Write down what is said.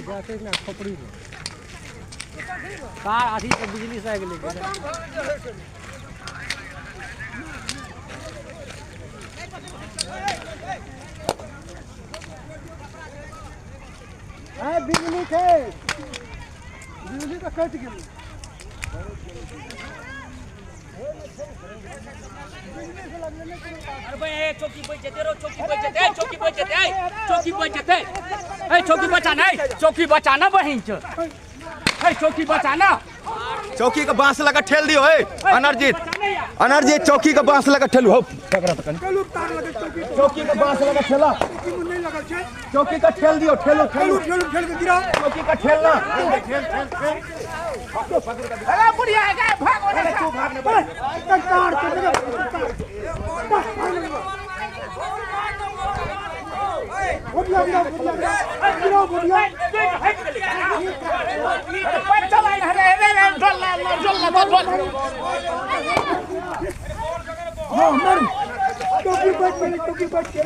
जाके ना खोपड़ी में तार अथी से बिजली से आगि लागि गेलै। बिजली छै, बिजली तऽ कटि गेलै। अरे भाई ए चौकी पे जते रो, चौकी पे जते, चौकी पे जते, चौकी पे जते, ए चौकी बचाना, ए चौकी बचाना बहिन छ, ए चौकी बचाना, चौकी के बांस लगा ठेल दियो। ए अनर्जीत, अनर्जीत चौकी के बांस लगा ठेलू हो, पकड़ा त कनी चौकी के बांस लगा ठेला, चौकी का ठेल दियो, ठेलो ठेलो ठेलो ठेल के गिरा, चौकी का ठेलना, ठेल ठेल ठेल। अरे बुढ़िया है गा, भाग ओने से, तू भाग ने तार के बुढ़िया बुढ़िया बुढ़िया बुढ़िया हां मर टोपी बैठ मेरे, टोपी बैठ के